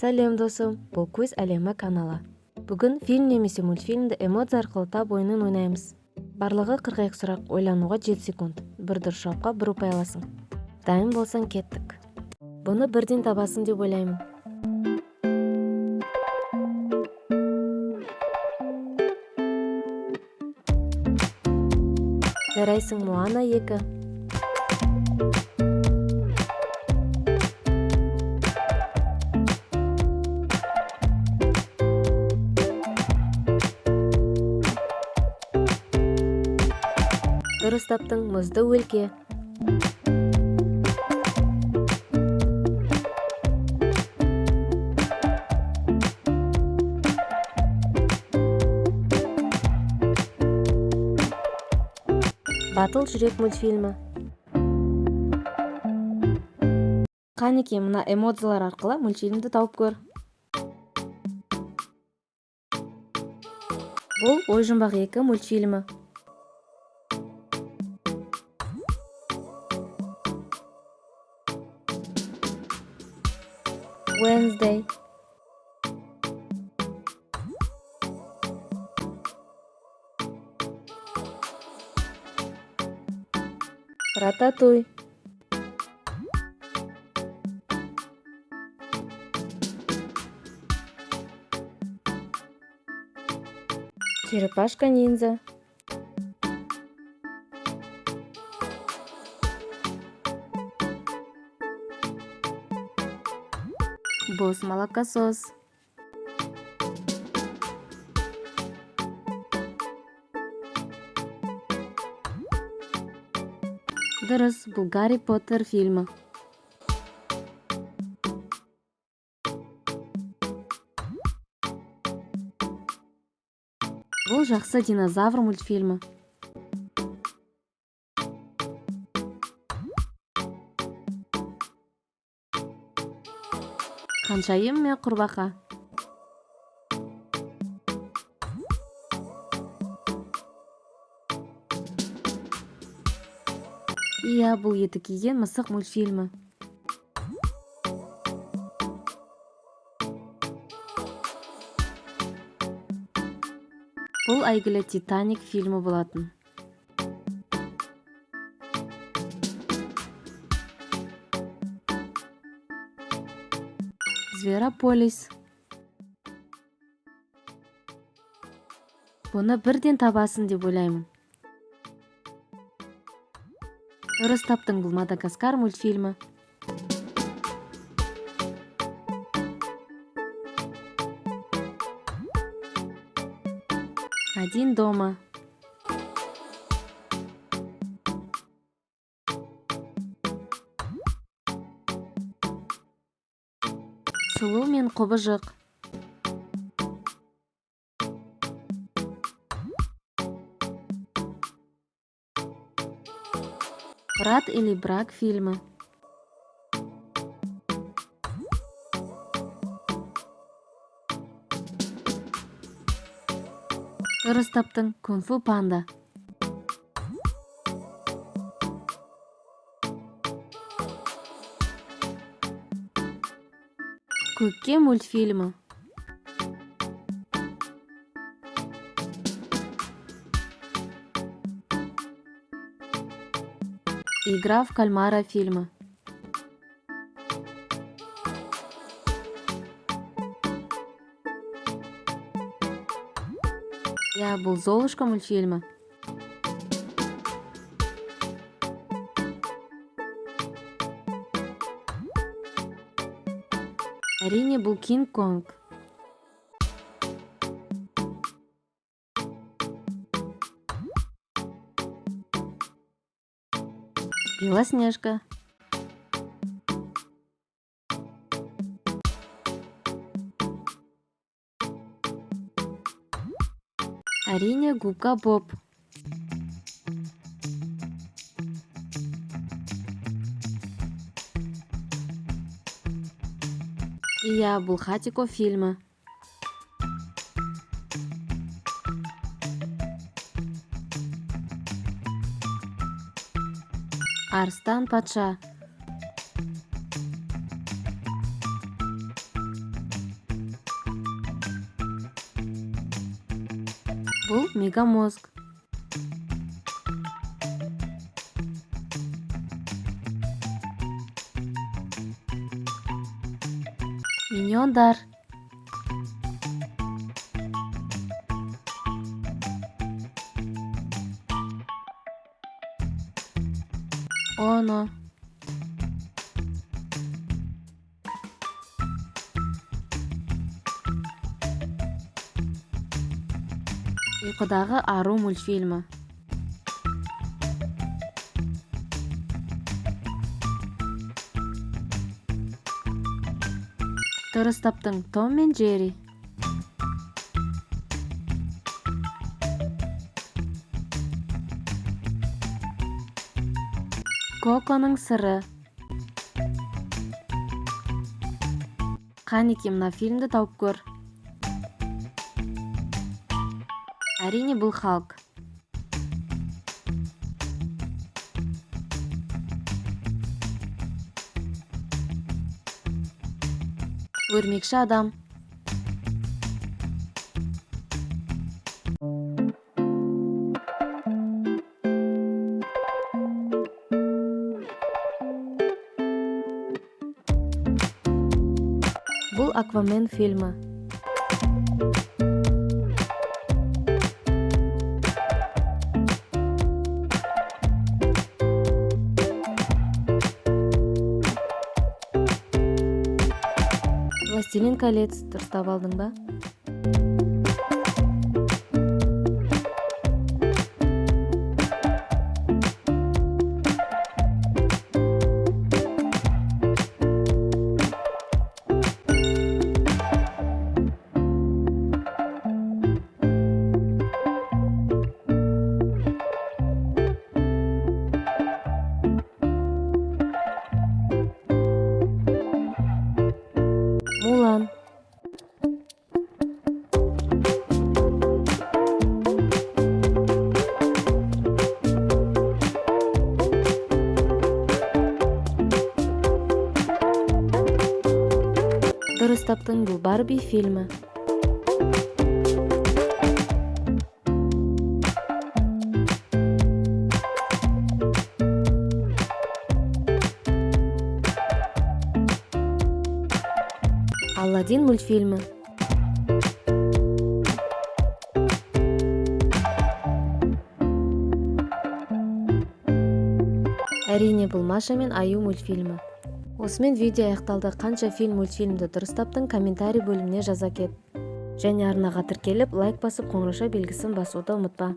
Сәлем, досым! Бұл Көз әлемі каналы. Бүгін фильм немесе мультфильмді эмодзи арқылы тап ойынын ойнаймыз. Барлығы 42 сұрақ, ойлануға 7 секунд. Бір дұрыс жауапқа бір ұпай аласың. Дайын болсаң, кеттік. Бұны бірден табасың деп ойлаймын. Жарайсың, Моана 2. Дұрыс таптың, Мұзды өлке. Батыл жүрек мультфильмі. Қанеки, мына эмодзилар арқылы мультфильмді тауып көр. Бұл Ой жұмбақ 2 мультфильмі. Wednesday. Рататуй. Черепашка ниндзя. Босс молокосос. Дұрыс, бұл Гарри Поттер фильмі. Бұл Жақсы динозавр мультфильмі. Ханшайым мен құрбақа. Иә, бұл Етік киген мысық мультфильмі. Бұл әйгілі Титаник фильмі болатын. Зверополис. Бұны бірден табасың деп ойлаймын. Дұрыс таптың, бұл Мадагаскар мультфильмі. Один дома. Сұлу мен құбыжық. Брат или брак фильмі. Дұрыс таптың, Кунг фу панда. Көкке мультфильмі. Игра в кальмара фильмі. Иә, бұл Золушка мультфильмі. Әрине, бұл Кинг Конг. Белоснежка. Әрине, Губка Боб. Иә, бұл Хатико фильмі. Арыстан патша. Бұл Мегамозг. Миньондар. Оно. Ұйқыдағы ару мультфильмі. Дұрыс таптың, Том мен Джерри. Коконың сыры. Қанеки, мына фильмді тауып көр. Әрине, бұл Халк. Өрмекші адам. Бұл Аквамен фильмі. Властелин колец, дұрыстап алдың ба? Мулан. Дұрыс таптың, бұл Барби фильмі. Аладдин мультфильмі. Әрине, бұл Маша мен Аю мультфильмі. Осымен видео аяқталды. Қанша фильм, мультфильмді дұрыс таптың, комментарий бөліміне жаза кет. Және арнаға тіркеліп, лайк басып, қоңырауша белгісін басуды ұмытпа.